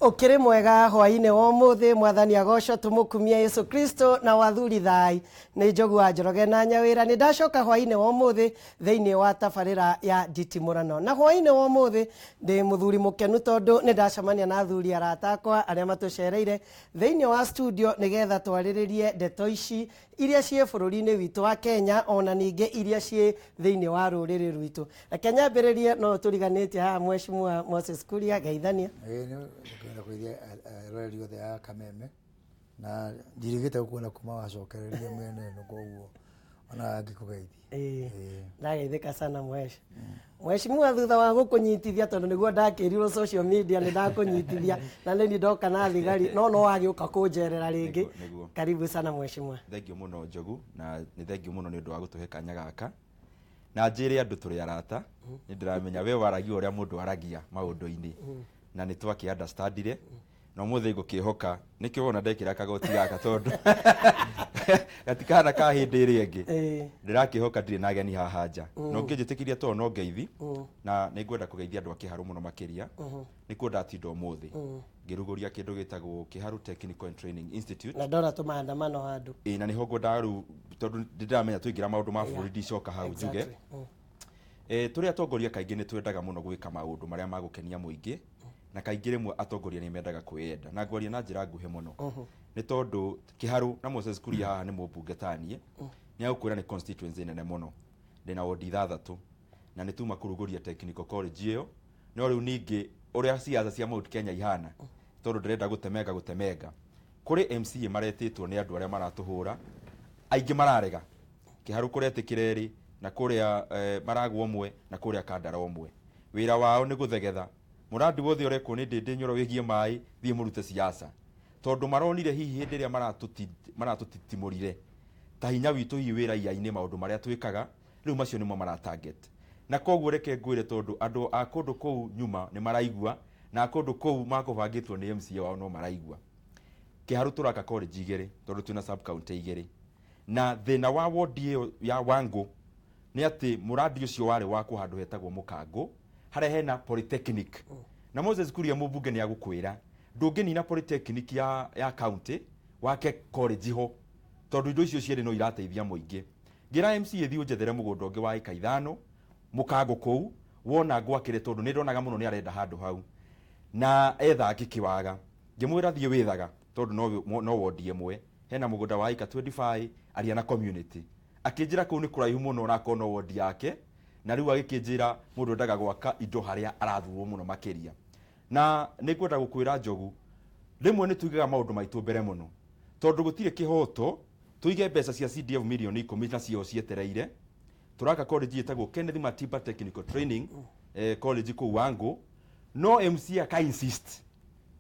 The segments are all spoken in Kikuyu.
Ũkĩrĩ mwega hwainĩ wa ũmũthĩ, Mwathani agocwo, tũmũkumie Yesu Kristo na wathuri thai. Nĩ Njogu wa Njoroge na Nyawĩra, nĩ ndacoka hwainĩ wa ũmũthĩ thĩinĩ wa tabarĩra ya nditimũrano. Na hwainĩ wa ũmũthĩ ndĩ mũthuri mũkenu tondũ nĩ ndacemania na athuri arata akwa arĩa matũcereire thĩinĩ wa studio nĩgetha twarĩrĩrie ndeto ici iria ciĩ bũrũri-inĩ witũ wa Kenya ona ningĩ iria ciĩ thĩinĩ wa rũrĩrĩ rwitũ. Reke nyambĩrĩrie no tũriganĩtie haha Mheshimiwa Moses Kuria, geithania. Ĩĩ nĩ kwenda kũgeithia eroreri othe a Kameme na ndirĩgĩte gũkuona kuma wacokereria mĩena ĩno, koguo ona ngĩkũgeithia. Ĩĩ, ndageithĩka sana mhesh. Mheshimiwa, thutha wa gũkũnyitithia tondũ nĩguo ndakĩrirwo social media nĩ ndakũnyitithia na nĩ niĩ ndoka na thigari no no wagĩũka kũnjerera rĩngĩ. Nĩguo. Karibu sana mheshimiwa. Thengio mũno Njogu, na nĩ thengio mũno nĩ ũndũ wa gũtũhe kanya gaka na njĩre andũ tũrĩ arata. Nĩ ndĩramenya we waragia ũrĩa mũndũ aragia maũndũ-inĩ na nĩ twakĩ understandire na ũmũthĩ ngũkĩhoka nĩkĩo wona ndekĩra kagoti gaka tondũ gatikahana ka hĩndĩ ĩrĩa ĩngĩ. Ndĩrakĩhoka ndirĩ na ageni haha nja na ũngĩnjĩtĩkĩria tondũ no ngeithi na nĩ ngwenda kũgeithia andũ a Kĩharũ mũno makĩria. Nĩkuo ndatinda ũmũthĩ ngĩrugũria kĩndũ gĩtagwo Kĩharũ Technical and Training Institute. Na ndona tũmaandamano handũ. Ĩĩ, na nĩho ngwendaga rĩu tondũ ndĩramenya tũingĩra maũndũ ma bũrũri ndicoka hau njuge. Tũrĩ atongoria kaingĩ nĩ twendaga mũno gwĩka maũndũ marĩa magũkenia mũingĩ, na kaingĩ rĩmwe atongoria nĩ mendaga kwĩyenda, na ngwaria na njĩra nguhĩ mũno nĩ tondũ Kĩharũ na Moses Kuria haha nĩ mũmbunge taniĩ nĩ agũkwĩra nĩ constituency nene mũno, ndĩna wodi 6 na nĩ tuma kũrugũria technical college ĩyo. No rĩu ningĩ ũrĩa siasa cia Mount Kenya ihana, tondũ ndĩrenda gũtemenga gũtemenga kũrĩ MCA maretĩtwo nĩ andũ arĩa maratũhũra, aingĩ mararega. Kĩharũ kũretĩkĩra erĩ na kũrĩa Maragwa ũmwe na kũrĩa Kandara ũmwe. Wĩra wao nĩ gũthegetha mũrandi wothe ũrekwo nĩ Ndĩndĩ Nyoro wĩgiĩ maĩ, thiĩ mũrute siasa, tondũ maronire hihi hĩndĩ ĩrĩa maratũtitimũrire ta hinya witũ hihi wĩ raia-inĩ maũndũ marĩa twĩkaga rĩu macio nĩmo mara target. Na koguo reke ngwĩre tondũ andũ a kũndũ kũu nyuma nĩ maraigua na a kũndũ kũu makũbangĩtwo nĩ MCA wao no maraigua. Kĩharũ tũraka college igĩrĩ tondũ twĩna sub county igĩrĩ, na thĩna wa wodi ĩyo ya Wangũ nĩ atĩ mũrandi ũcio warĩ wakwo handũ hetagwo Mũkangũ harĩa hena polytechnic. Na Moses Kuria mũmbunge nĩ agũkwĩra ndũngĩnina polytechnic ya county wake college ho, tondũ indo icio cierĩ no irateithia mũingĩ. Ngĩra MCA thiĩ ũnjethere mũgũnda ũngĩ wa ĩka 5 Mũkangũ kũu wona ngwakĩre, tondũ nĩ ndonaga mũno nĩ arenda handũ hau na etha ngĩkĩwaga. Ngĩmwĩra thiĩ wĩthaga tondũ no wodi ĩmwe hena mũgũnda wa ĩka 25, aria na community. Akĩnjĩra kũu nĩ kũraihu mũno na akorwo no wodi yake, na rĩu agĩkĩnjĩra mũndũ endaga gwaka indo harĩa arathurwo mũno makĩria. Na nĩ ngwenda gũkwĩra Njogu, rĩmwe nĩ tuigaga maũndũ maitũ mbere mũno tondũ gũtirĩ kĩhoto tũige mbeca cia CDF mirioni 10 na cio cietereire. Tũraka college ĩtagwo Kenneth Matiba Technical Training College kũu Wangũ, no MCA aka insist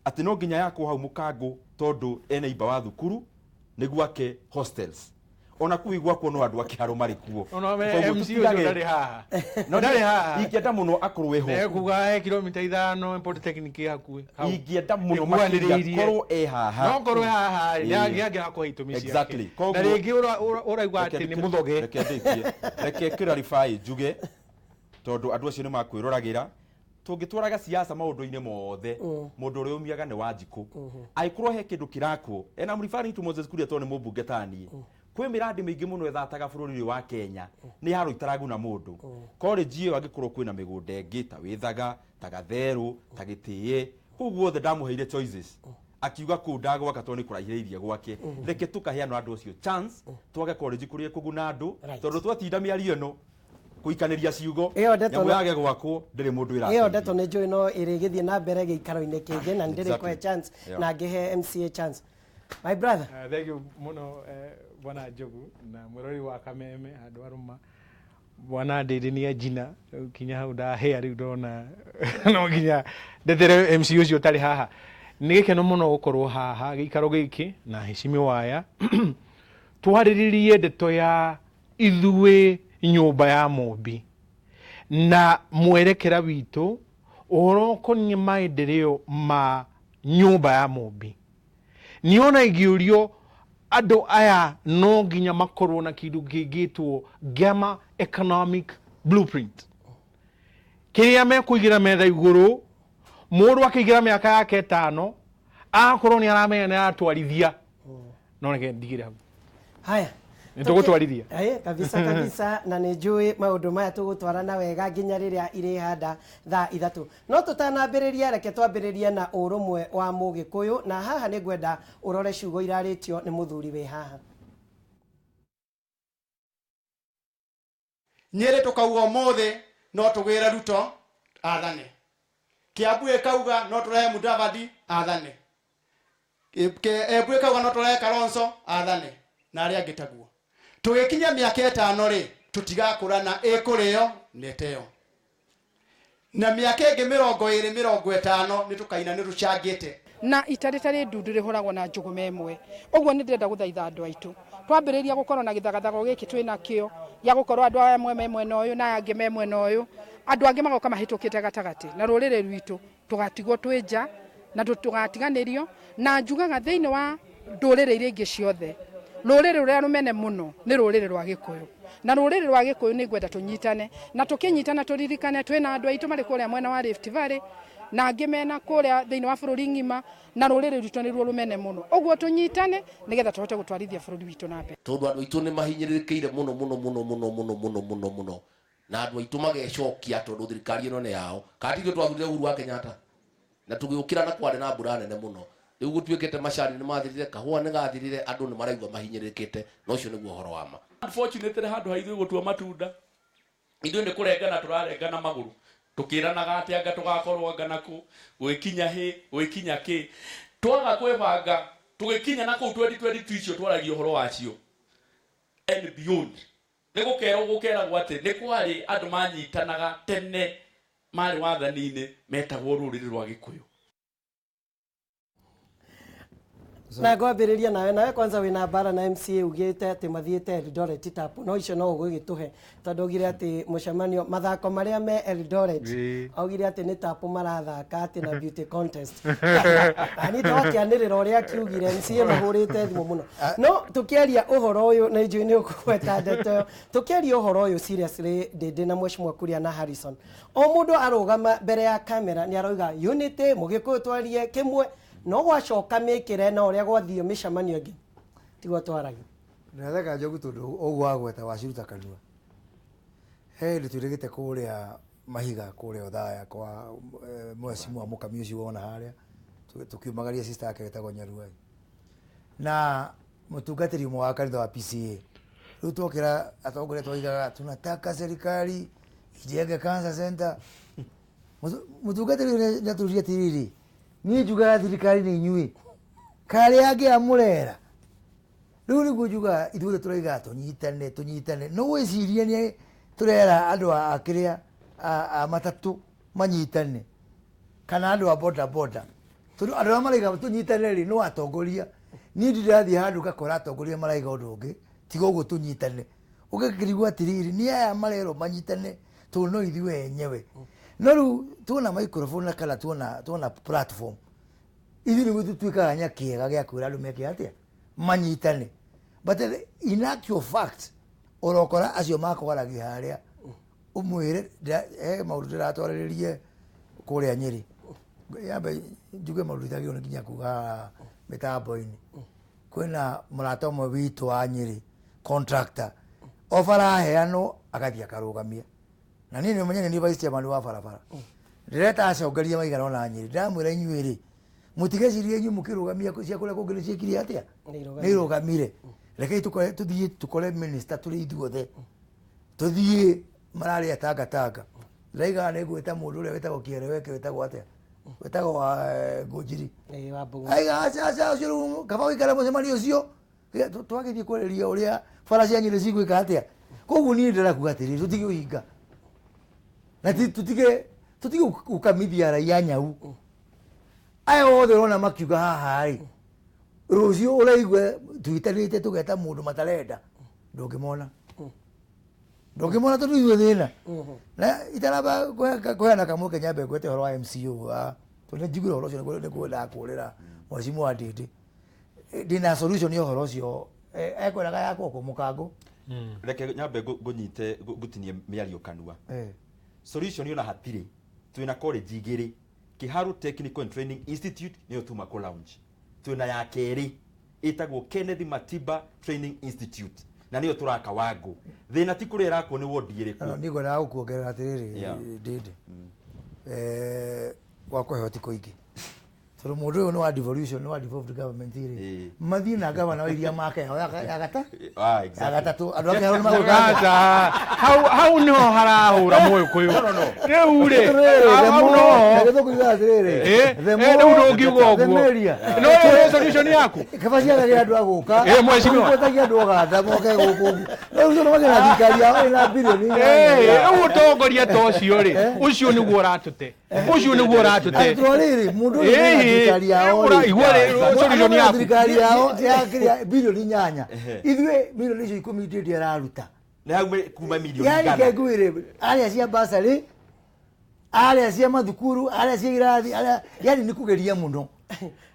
atĩ no nginya yakwo hau Mũkangũ tondũ ena imba wa thukuru nĩguo ake hostels. Ona kũu igwakwo no andũ a Kĩharũ marĩ kuo. Ona we Koguo MC ũcio tũtigage- ndarĩ haha. No Ndarĩ haha. Ingĩenda mũno akorwo eho. Ekuga he kilomita 5 polytechnic hakuhĩ. Hau. Ingĩenda mũno makĩria Ĩkuanĩrĩirie. korwo e haha. No korwo haha Ĩĩ. nĩ angĩakũhe itũmi ciake. Koguo- Na rĩngĩ ũraigua Reke atĩ nĩ mũthoge. Reke ndĩkie. Reke clarify njuge tondũ andũ acio nĩ makwĩroragĩra. Tũngĩtwaraga siasa maũndũ-inĩ mothe, mũndũ ũrĩa ũmiaga nĩ Wanjikũ. Angĩkorwo he kĩndũ kĩrakwo, and I'm referring to Moses Kuria tondũ nĩ mũmbunge taniĩ, kwĩ mĩrandi mĩingĩ mũno ĩthataga bũrũri ũyũ wa Kenya nĩ haro itaraguna mũndũ. College ĩyo angĩkorwo kwĩna mĩgũnda ĩngĩ ta Wĩthaga, ta Gatherũ, ta Gĩtĩĩ, kũu guothe ndamũheire choices, akiuga kũu ndagwaka tondũ nĩ kũraihĩrĩirie gwake. Reke tũkaheana andũ acio chance twake college kũrĩa ĩkũguna andũ, tondũ twatinda mĩario ĩno kũikanĩria ciugo Ĩyo ndeto nyamũ no- yage gwakwo ndĩrĩ mũndũ Ĩyo ndeto ĩrateithia. nĩ njũĩ no ĩrĩgĩthiĩ na mbere gĩikaro-inĩ kĩngĩ na nĩ ndĩrĩkũhe chance na ngĩhe MCA chance. My brother. Thank you mũno bwana Njogu na mwĩrori wa Kameme handũ arũma bwana Ndĩndĩ nĩ anjina rĩu kinya hau ndahĩa rĩu ndona no nginya ndetere MC ũcio ũtarĩ haha. Nĩ gĩkeno mũno gũkorwo haha gĩikaro gĩkĩ na heshimiwa aya twarĩrĩrie ndeto ya ithuĩ nyũmba ya Mũmbi na mwerekera witũ ũhoro ũkoniĩ maendeleo ma nyũmba ya Mũmbi. Niona ingĩũrio andũ aya no nginya makorwo na kĩndũ kĩngĩtwo Gema Economic Blueprint kĩrĩa mekũigĩra metha igũrũ. Mũndũ akĩingĩra mĩaka yake 5 akorwo nĩ aramenya nĩ aratwarithia, no reke ndigire hau. Haya, nĩ tũgũtwarithia. Kabisa kabisa, na nĩ njũĩ maũndũ maya tũgũtwarana wega nginya rĩrĩa irĩhanda thaa 3. No tũtanambĩrĩria, reke twambĩrĩrie na ũrũmwe wa Mũgĩkũyũ, na haha nĩ ngwenda ũrore ciugo irarĩtio nĩ mũthuri wĩ haha. Nyĩrĩ tũkauga ũmũthĩ no tũgĩre Ruto athane, Kiambu ĩkauga no tũrehe Mudavadi athane, Embu ĩkauga no tũrehe Kalonzo athane, na arĩa angĩ taguo. Tũgĩkinya mĩaka 5 rĩ, tũtigakũrana ĩkũrĩo na ĩteo. Na mĩaka ĩngĩ 20 50 nĩ tũkaina nĩ tũcangĩte. Na ita rĩtarĩ ndundu rĩhũragwo na njũgũma ĩmwe. Ũguo nĩ ndĩrenda gũthaitha andũ aitũ, twambĩrĩria gũkorwo na gĩthagathago gĩkĩ twĩna kĩo gĩa gũkorwo andũ aya amwe me mwena ũyũ na aya angĩ me mwena ũyũ, andũ angĩ magoka mahĩtũkĩte gatagatĩ, na rũrĩrĩ rwitũ tũgatigwo twĩ nja na tũgatiganĩrio. Na njugaga thĩinĩ wa ndũrĩrĩ iria ingĩ ciothe, rũrĩrĩ rũrĩa rũmene mũno nĩ rũrĩrĩ rwa Gĩkũyũ. Na rũrĩrĩ rwa Gĩkũyũ nĩ ngwenda tũnyitane, na tũkĩnyitana tũririkane twĩna andũ aitũ marĩ kũrĩa mwena wa Rift Valley, na angĩ mena kũrĩa thĩinĩ wa bũrũri ng'ima, na rũrĩrĩ rwitũ nĩruo rũmene mũno. Ũguo tũnyitane nĩgetha tũhote gũtwarithia bũrũri witũ na mbere. Tondũ andũ aitũ nĩ mahinyĩrĩrĩkĩire mũno mũno mũno mũno mũno mũno mũno mũno, na andũ aitũ magecokia tondũ thirikari ĩno nĩ yao. Kana ti ithuĩ twathurire Uhuru wa Kenyatta na tũgĩũkĩra na kwarĩ na mbura nene mũno. Rĩu gũtuĩkĩte macani nĩ mathirire, kahũa nĩ gathirire, andũ nĩ maraigua mahinyĩrĩrĩkĩte, na ũcio nĩguo ũhoro wa ma. Unfortunately, handũ ha ithuĩ gũtua matunda, ithuĩ nĩ kũrengana tũrarengana magũrũ, tũkĩranaga atĩ anga tũgakorwo anga nakũ, gwĩkinya hĩ, gwĩkinya kĩ. Twaga kwĩbanga, tũgĩkinya na kũu 2022 icio twaragia ũhoro wacio and beyond. Nĩ gũkerwo gũkeragwo atĩ nĩ kwarĩ andũ manyitanaga tene marĩ wathani-inĩ metagwo rũrĩrĩ rwa Gĩkũyũ. Na ngwambĩrĩria nawe kwanza wĩna mbara na MCA ugĩte atĩ mathiĩte Eldoret tapu, no icio no ũgũgĩtũhe tondũ augire atĩ mũcemanio mathako marĩa me Eldoret, augire atĩ nĩ tapu marathaka atĩ na beauty contest. Na niĩ ndakĩanĩrĩra ũrĩa akiugire, MCA mahũrĩte thimũ mũno. No tũkĩaria ũhoro ũyũ, na njũĩ nĩ ũkũgweta ndeto ĩyo, tũkĩaria ũhoro ũyũ seriously, Ndĩndĩ na Mheshimiwa Kuria na Harrison, o mũndũ arũgama mbere ya kamera nĩ aroiga unity, Mũgĩkũyũ twarie kĩmwe, no gwacoka mĩkĩre na ũrĩa gwathio mĩcemanio ĩngĩ tiguo twaragia. Ndĩratheka Njogu tondũ ũguo wagweta waciruta kanua. He hĩndĩ twĩrĩgĩte kũrĩa mahiga kũrĩa Othaya kwa mheshimiwa Mũkami ũcio wona harĩa, tũkiumagaria sister yake wĩtagwo Nyaruai, na mũtungatĩri ũmwe wa kanitha wa PCA. Rĩu twokĩra atongoria twaigaga tunataka serikali ijenge cancer center. Mũtungatĩri ũyũ nĩatũririe atĩrĩrĩ, niĩ njugaga thirikari nĩ inyuĩ, karĩa angĩ amũrera. Rĩu nĩguo njugaga ithuothe tũraigaga tũnyitane tũnyitane, no wĩcirie nĩ tũrera andũ a kĩrĩa a matatũ manyitane, kana andũ a boda boda, tondũ andũ arĩa maraiga tũnyitane rĩ no atongoria. Niĩ ndirathiĩ handũ ngakora atongoria maraiga ũndũ ũngĩ tiga ũguo tũnyitane, ũgakĩrigwo atĩrĩrĩ nĩ aya marerwo manyitane tondũ no ithuĩ enyewe. No rĩu tuona microphone na kana tuona platform, ithuĩ nĩguo tũtuĩkaga nyakĩega gĩa kwĩra andũ meke atĩa, manyitane. But in actual fact, ũrokora acio makwaragia harĩa ũmwĩre he maũndũ ndĩratwarĩrĩrie kũrĩa Nyĩrĩ, yambe njuge maũndũ itagĩrĩirwo nĩ nginya kuga mĩtambo-inĩ. Kwĩna mũrata ũmwe witũ wa Nyĩrĩ, contractor, oba araheanwo agathiĩ akarũgamia, na niĩ nĩ ũmenye nĩ vice chairman wa barabara. Ndĩreta acongeria maigana ũna Nyĩrĩ, ndĩramwĩra inyuĩ rĩ mũtigecirie inyuĩ mũkĩrũgamia cia kũrĩa kũngĩ nĩ ciĩkire atĩa, nĩ irũgamire. Rekei tũthiĩ tũkore minister tũrĩ ithuothe, tũthiĩ mararĩa tanga tanga. Ndĩraigaga nĩ ngwĩta mũndũ ũrĩa wĩtagwo Kiereweke, wĩtagwo atĩa, wĩtagwo Ngũnjiri. Aiga aca aca, ũcio rĩu kaba ũikare mũcemanio ũcio, twagĩthiĩ kwarĩria ũrĩa bara cia Nyĩrĩ cigwĩka atĩa. Koguo niĩ ndĩrakuga atĩrĩrĩ, tũtige ũhinga na tũtige gũkamithia raia nyau. Aya othe ũrona makiuga haha rĩ, rũciũ ũraigua twitanĩte tũgeta mũndũ matarenda, ndũngĩmona, ndũngĩmona tondũ ithuĩ thĩna. Na itaramba kũheana kamweke nyambe ngwete ũhoro wa MCU, tondũ nĩnjiguire ũhoro ũcio nĩngwendaga kũrĩra mheshimiwa Ndĩndĩ. Ndĩna solution ya ũhoro ũcio, ekwendaga yakwo kũ mũkango. Reke nyambe ngũnyite ngũtinie mĩario kanua. Solution ona hatirĩ, twĩna college igĩrĩ Kiharu Technical and Training Institute nĩyo tuma kũ launch. Twĩna ya kerĩ ĩtagwo Kenneth Matiba Training Institute na nĩyo tũraka Wangũ. Thĩna ti kũrĩa ĩrakwo nĩ wodi ĩrĩkũ. Niĩ ngwendaga gũkuongerera atĩrĩrĩ, Ndĩndĩ, gwa kũheo ti kũingĩ, tondũ mũndũ ũyũ nĩ wa devolution, nĩ wa devolved government rĩ, mathiĩ na gavana wa iria make yao ya gata ya gatatũ, andũ a Kĩharũ nĩ magwĩka atĩa? Aca, hau hau niho harahũra mũgĩkũyũ rĩu rĩ, hau noho. Gĩthũngũ atĩrĩrĩ, Rĩu ndũngiuga the ũguo. Maria. No ĩyo nĩ solution yaku. Kaba ciagagĩra andũ a gũka. Mheshimiwa. Gwetagia andũ Ũganda moke gũkũ ũguo. Rĩu ũcio nĩmagĩra na thirikari yao ĩna bilioni 8. Rĩu ũtongoria ta ũcio rĩ, ũcio nĩguo ũratũte, ũcio nĩguo ũratũte. Atĩ rĩrĩ, mũndũ ũyũ mena thirikari yao rĩ, Igua rĩ, solution mena yaku. thirikari yao ya kĩrĩa bilioni 8, ithuĩ milioni icio 10 ndĩndĩ araruta. Nĩ hau kuma milioni Yani igana. kengwĩre arĩa cia basarĩ, arĩa cia mathukuru, arĩa cia irathi, arĩa yani nĩ kũgeria mũno.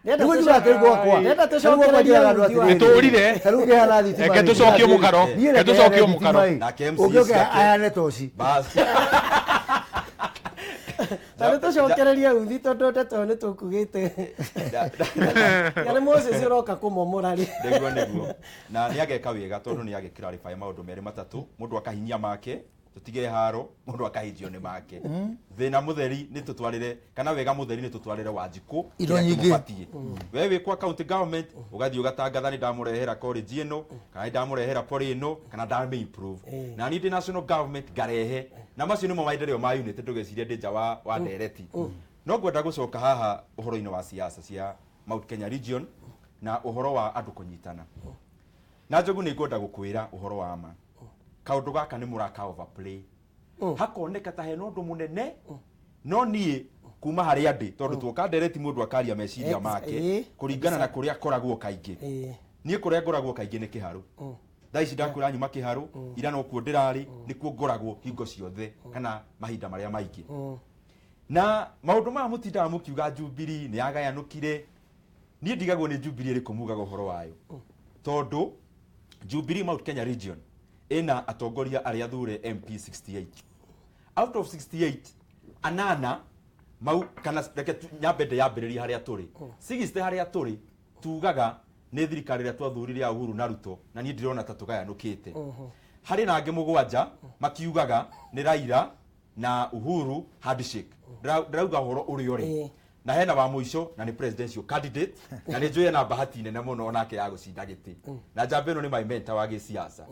Nĩguo njugaga atĩrĩ gwakwa. Ndĩrenda Ta rĩu gwakwa tũcokererie njĩraga andũ uthi wa- atĩrĩrĩ, Nĩtũrire. ta rĩu ngĩheana thitima Reke rĩ, tũcokie mũkaro. niĩ Reke reke tũcokie heane mũkaro. thitima ĩ, Nake MC ũngĩũka ciake. aheane toci. Bas. Ta nĩ tũcokererie uthi, tondũ ndeto ĩyo nĩ tũkugĩte ya nĩ Moses ũroka kũmomora rĩ. Nĩguo na nĩ ageka wega, tondũ nĩ agĩ clarify maũndũ merĩ matatũ, mũndũ akahinyia make, tũtige haro, mũndũ akahĩnjio nĩ make. Thĩna mũtheri nĩ tũtwarĩre, kana wega mũtheri nĩ tũtwarĩre Wanjikũ Indo kĩrĩa nyingĩ. kĩmũbatiĩ. We wĩ kwa county government ũgathiĩ ũgatangatha nĩ ndamũrehera college ĩno, kana nĩ ndamũrehera poly ĩno, kana ndamĩ improve, na niĩ ndĩ national government ngarehe, na macio nĩmo maendeleo ma unity. Ndũgecirie ndĩ nja wa ndereti. No ngwenda gũcoka haha ũhoro-inĩ wa siasa cia Mount Kenya region na ũhoro wa andũ kũnyitana. Na Njogu, nĩ ngwenda gũkwĩra ũhoro wa ma, kaũndũ gaka nĩ mũraka overplay, hakoneka ta hena ũndũ mũnene, no niĩ kuma harĩa ndĩ, tondũ tuoka ndereti mũndũ akaria meciria make kũringana na kũrĩa akoragwo kaingĩ. Niĩ kũrĩa ngoragwo kaingĩ nĩ Kĩharũ. Thaa ici ndakwĩra nyuma Kĩharũ, ira nokuo ndĩrarĩ, nĩkuo ngoragwo hingo ciothe kana mahinda marĩa maingĩ. Na maũndũ maya mũtindaga mũkiuga Jubilee nĩ yagayanũkire, niĩ ndigagwo nĩ Jubilee ĩrĩkũ mugaga ũhoro wayo, tondũ Jubilee Mount Kenya region ĩna atongoria arĩa thure MP 68 out of 68, anana mau, kana reke nyambe ndĩyambĩrĩrie harĩa tũrĩ 60, harĩa tũrĩ tugaga nĩ thirikari ĩrĩa twathurire ya Uhuru na Ruto, na niĩ ndirona ta tũgayanũkĩte. Harĩ na angĩ 7 makiugaga nĩ Raila na Uhuru handshake. Ndĩrauga ũhoro ũrĩa ũrĩ. Na hena wa mũico, na nĩ presidential candidate, na nĩ njũĩ ena bahati nene mũno onake ya gũcinda gĩtĩ, na njamba ĩno nĩ my mentor wa gĩsiasa.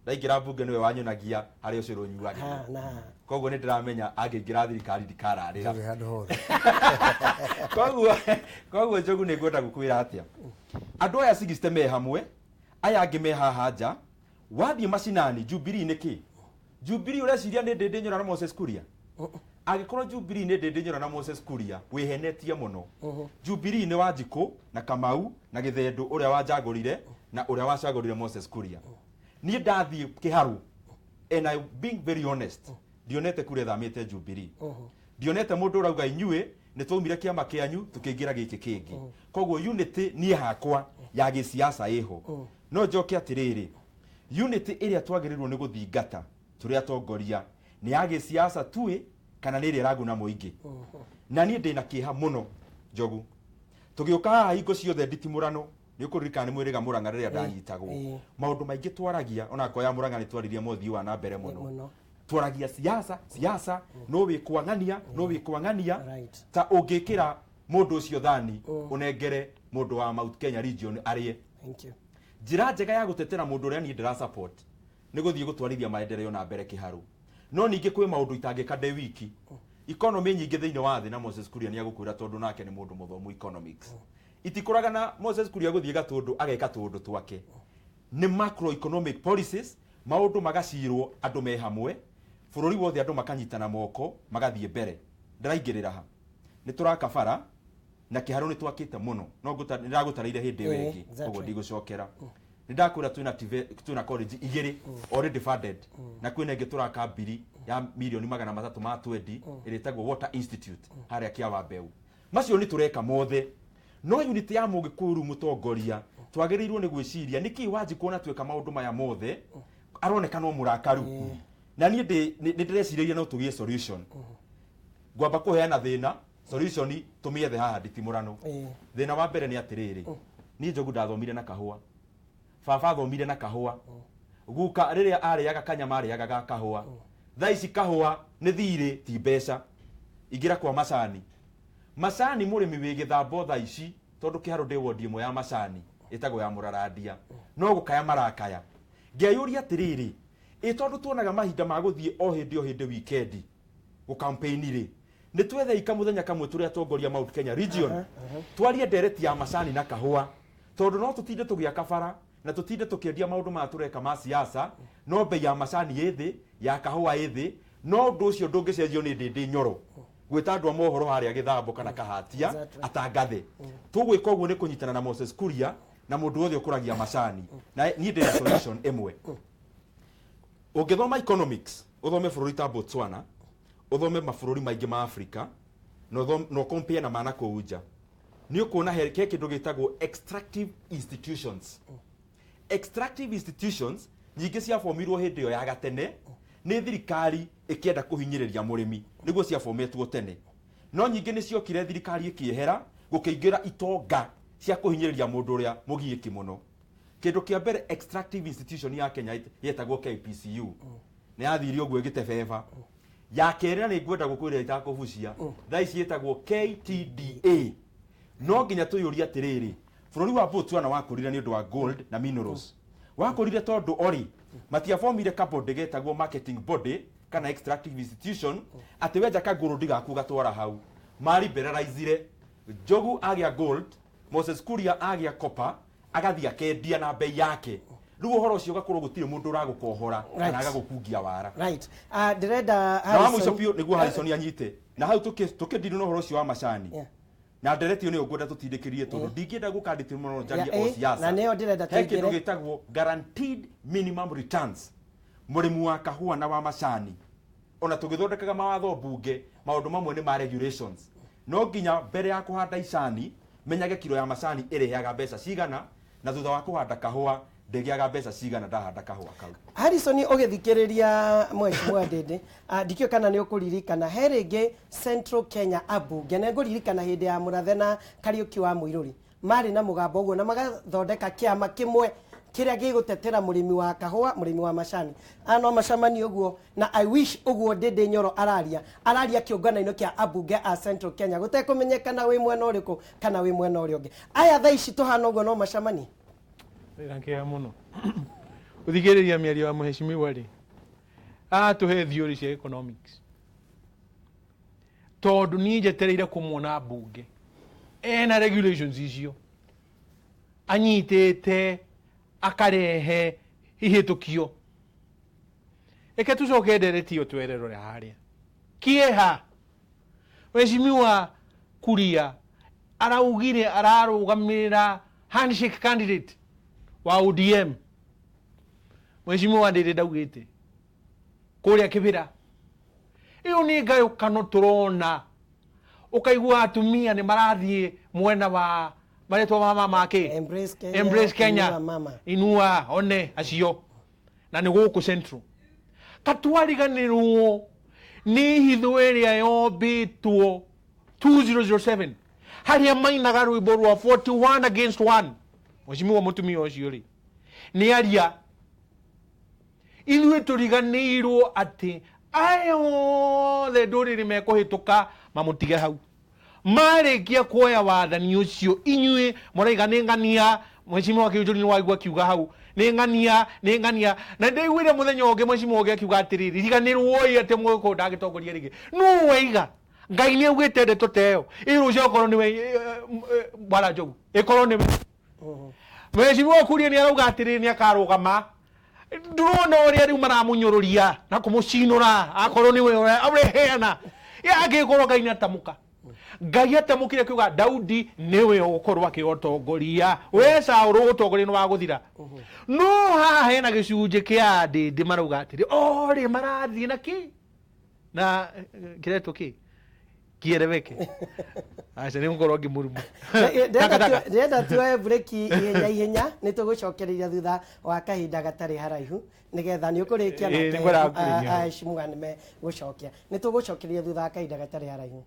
Ndaingĩra mbunge nĩwe wanyonagia harĩa ũcũrũ ũnyuagĩrwo. Na Koguo nĩ ndĩramenya angĩingĩra thirikari ndikararĩra. Ndũrĩ handũ hothe. Koguo Njogu, nĩ ngwenda gũkwĩra atĩa, andũ aya 60 me hamwe, aya angĩ me haha nja. Wathiĩ macinani, Jubilee nĩ kĩ? Jubilee ũreciria nĩ Ndĩndĩ Nyoro na Moses Kuria? Angĩkorwo Jubilee nĩ Ndĩndĩ Nyoro na Moses Kuria, wĩhenetie mũno. Jubilee nĩ Wanjikũ na Kamau na Gĩthendũ, ũrĩa wanjagũrire na ũrĩa wacagũrire Moses Kuria. Niĩ ndathiĩ Kĩharũ, and I being very honest, ndionete kura ĩthamĩte Jubilee, ndionete mũndũ ũrauga inyuĩ nĩ twaumire kĩama kĩanyu tũkĩingĩra gĩkĩ kĩngĩ. Koguo unity niĩ hakwa ya gĩsiasa ĩho. No njoke atĩrĩrĩ, unity ĩrĩa twagĩrĩirwo nĩ gũthingata tũrĩ atongoria nĩ ya gĩsiasa tuĩ, kana nĩ ĩrĩa ĩraguna mũingĩ? Na niĩ ndĩna kĩeha mũno, Njogu, tũgĩũka haha hingo ciothe nditimũrano, nĩ ũkũririkana nĩ mwĩrĩga Mũrang'a rĩrĩa ndanyitagwo, maũndũ maingĩ twaragia, onakorwo ya Mũrang'a nĩ twaririe mothii wa na mbere mũno. Mũno. Twaragia siasa, siasa, no wĩ kwang'ania, no wĩ kwang'ania. Ta ũngĩkĩra mũndũ ũcio thani, ũnengere mũndũ wa Mount Kenya region arĩe. Thank you. Njĩra njega ya gũtetera mũndũ ũrĩa niĩ ndĩra support nĩ gũthiĩ gũtwarithia maendeleo na mbere Kĩharũ. No ningĩ kwĩ maũndũ itangĩka ndĩ wiki. Economy nyingĩ thĩinĩ wa thĩ, na Moses Kuria nĩ agũkwĩra tondũ nake nĩ mũndũ mũthomu economics, itikũraga na Moses Kuria gũthiĩ gatũndũ ageka tũũndũ twake. Nĩ macroeconomic policies, maũndũ magacirwo andũ me hamwe, bũrũri wothe, andũ makanyitana moko magathiĩ mbere. Ndĩraingĩrĩra ha nĩ tũraka bara na Kĩharũ nĩ twakĩte mũno, no nĩ ndagũtarĩire hĩndĩ ĩyo ĩngĩ. Koguo ndigũcokera. Nĩ ndakwĩra twĩna college 2 already funded, na kwĩna ĩngĩ tũraka mbiri ya mirioni 320 ĩrĩa ĩtagwo Water Institute harĩa kĩa Mbeu. Macio nĩ tũreka mothe, no unity ya mũgĩkũyũ rĩu, mũtongoria, twagĩrĩirwo nĩ gwĩciria nĩkĩ Wanjikũ ona tweka maũndũ maya mothe aroneka no mũrakaru. Na niĩ nĩ ndĩrecirĩria no tũgĩe solution. Ngwamba kũheana thĩna, Solution tũmĩethe haha nditimũrano. Thĩna wa mbere nĩ atĩrĩrĩ, niĩ Njogu ndathomire na kahũa, baba athomire na kahũa, guka rĩrĩa arĩaga kanyama arĩaga ga kahũa. Thaa ici kahũa nĩ thirĩ, ti mbeca. Ingĩra kwa macani, macani mũrĩmi wĩ gĩthambo thaa ici, tondũ kĩharũ ndĩ wondi ĩmwe ya macani ĩtagwo ya mũrarandia, no gũkaya marakaya. Ngeyũria atĩrĩrĩ, ĩ tondũ tuonaga mahinda ma gũthiĩ o hĩndĩ o hĩndĩ wikendi gũkampĩini rĩ, nĩ twethei kamũthenya kamwe tũrĩ atongoria Mount Kenya region, twarie ndereti ya macani na kahũa, tondũ no tũtinde tũgĩaka bara na tũtinde tũkĩendia maũndũ maya tũreka ma siasa, no bei ya macani ĩ thĩ, ya kahũa ĩ thĩ, no ũndũ ũcio ndũngĩcenjio nĩ Ndĩndĩ Nyoro gwĩta andũ a mohoro harĩa gĩthambo kana kahatia. Atangathe tũgwĩka ũguo nĩ kũnyitana na Moses Kuria na mũndũ wothe ũkũragia macani. Na niĩ ndĩna solution ĩmwe. Ũngĩthoma economics, ũthome bũrũri ta Botswana, ũthome mabũrũri maingĩ ma Africa, na na ũcompare na mana kũu nja, nĩ ũkuona he kĩndũ gĩtagwo extractive institutions. Extractive institutions nyingĩ ciabomirwo hĩndĩ ĩyo ya gatene nĩ thirikari ĩkĩenda kũhinyĩrĩria mũrĩmi, nĩguo ciabometwo tene. No nyingĩ nĩ ciokire thirikari ĩkĩehera, gũkĩingĩra itonga cia kũhinyĩrĩria mũndũ ũrĩa mũgiĩki mũno. Kĩndũ kĩa mbere, extractive institution ya Kenya yetagwo KPCU, nĩ yathire ũguo ĩgĩtebeba. Ya kerĩ, na nĩ ngwenda gũkwĩra itakũbucia, thaa ici ĩtagwo KTDA. No nginya tũyũrie atĩrĩrĩ, bũrũri wa Botswana wakũrire nĩ ũndũ wa gold na minerals, wakũrire tondũ ori matiabomire kabody getagwo marketing body kana extractive institution, atĩ wenja kagũrũndi gaku gatwara hau. Mariberaraizire. Njogu agĩa gold, Moses Kuria agĩa copper, agathiĩ akendia na bei yake. Rĩu ũhoro ũcio ũgakorwo gũtirĩ mũndũ ũragũkohora kana agagũkungia wara. Right. Ndĩrenda na wa mũico biũ nĩguo Harrison anyite na hau tũkĩndiri na ũhoro ũcio wa macani na ndereti ĩyo nĩyo ngwenda tũtindĩkĩrie, tondũ ndingĩenda gũka nditi mũno njarie o siasa. Na nĩyo ndĩrenda He kĩndũ tũingĩre. gĩtagwo guaranteed minimum returns. Mũrĩmi wa kahũa na wa macani, ona tũgĩthondekaga mawatho mbunge, maũndũ mamwe nĩ ma regulations. No nginya mbere ya kũhanda icani menyage kiro ya macani ĩrĩheaga mbeca cigana, na thutha wa kũhanda kahũa ndĩgĩaga mbeca cigana ndahanda kahũa kau. Harrison, ũgĩthikĩrĩria mheshimiwa Ndĩndĩ, ndikĩũĩ kana nĩ ũkũririkana he rĩngĩ Central Kenya ambunge, na ngũririkana hĩndĩ ya Mũrathe na Kariũki wa Mũirũri, marĩ na mũgambo ũguo na magathondeka kĩama kĩmwe kĩrĩa gĩgũtetera mũrĩmi wa kahũa, mũrĩmi wa macani. Aya no macemanie ũguo, na I wish ũguo Ndĩndĩ Nyoro araria araria kĩũngano-inĩ kĩa ambunge a Central Kenya, gũtekũmenyekana wĩ mwena ũrĩkũ kana wĩ mwena ũrĩa ũngĩ. Aya thaa ici tũhana ũguo no macemanie. Ndĩna kĩeha mũno gũthikĩrĩria mĩario ya mheshimiwa rĩ, atũhe theory cia economics, tondũ niĩ njetereire kũmuona mbunge ena regulations icio anyitĩte akarehe ihĩtũkio. Reke tũcoke ndereti ĩyo twererore harĩa kĩeha. Mheshimiwa Kuria araugire ararũgamĩrĩra handshake candidate wa ODM. Mheshimiwa Ndĩrĩ ndaugĩte kũrĩa Kĩbĩra. Ĩyo nĩ ngayũkano tũrona, ũkaigua atumia nĩ marathiĩ mwena wa marĩtwa ma mama kĩ. Embrace Kenya, Embrace Kenya. Inua Mama. Inua one acio na nĩ gũkũ Central katwariganĩrwo nĩ hitho ĩrĩa yombĩtwo 2007 harĩa mainaga rwĩmbo rwa 41 against 1. Mheshimiwa mũtumia ũcio rĩ, nĩ aria ithuĩ tũriganĩirwo atĩ aya othe ndũrĩrĩ mekũhĩtũka mamũtige hau marĩkia kuoya wathani ũcio. Inyuĩ mũraiga nĩ ng'ania. Mheshimiwa Kĩunjũri nĩ waigua akiuga hau nĩ ng'ania, nĩ ng'ania, na ndĩiguire mũthenya ũngĩ mheshimiwa ũngĩ akiuga atĩrĩrĩ, riganĩrwoi atĩ mũgĩkũyũ ndangĩtongoria rĩngĩ. Nũ waiga Ngai nĩ augĩte ndeto ta ĩyo? Ĩ rũciũ okorwo nĩwe bwana Njogu, ĩkorwo nĩwe mheshimiwa Kuria nĩ arauga atĩrĩrĩ, nĩ akarũgama. Ndũrona ũrĩa rĩu maramũnyũrũria na kũmũcinũra akorwo nĩwe ũreheana angĩkorwo Ngai nĩ atamũka. Ngai atamũkire kiuga Daudi nĩwe ũgũkorwo akĩũtongoria, we Saũlũ ũtongoria nĩ wa gũthira. No haha hena gĩcunjĩ kĩa ndĩndĩ marauga atĩrĩ orĩ marathiĩ na kĩ na kĩretwo kĩ kiereweke, aca nĩ ngũkorwo ngĩmũruma. Ndĩrenda tuoe breki ihenya ihenya, nĩ tũgũcokereria thutha wa kahinda gatarĩ haraihu, nĩgetha nĩ ũkũrĩkia. Ĩĩ, nĩ ngwendaga kũrĩkia. Aheshimiwa nĩ megũcokia. Nĩ tũgũcokereria thutha wa kahinda gatarĩ haraihu.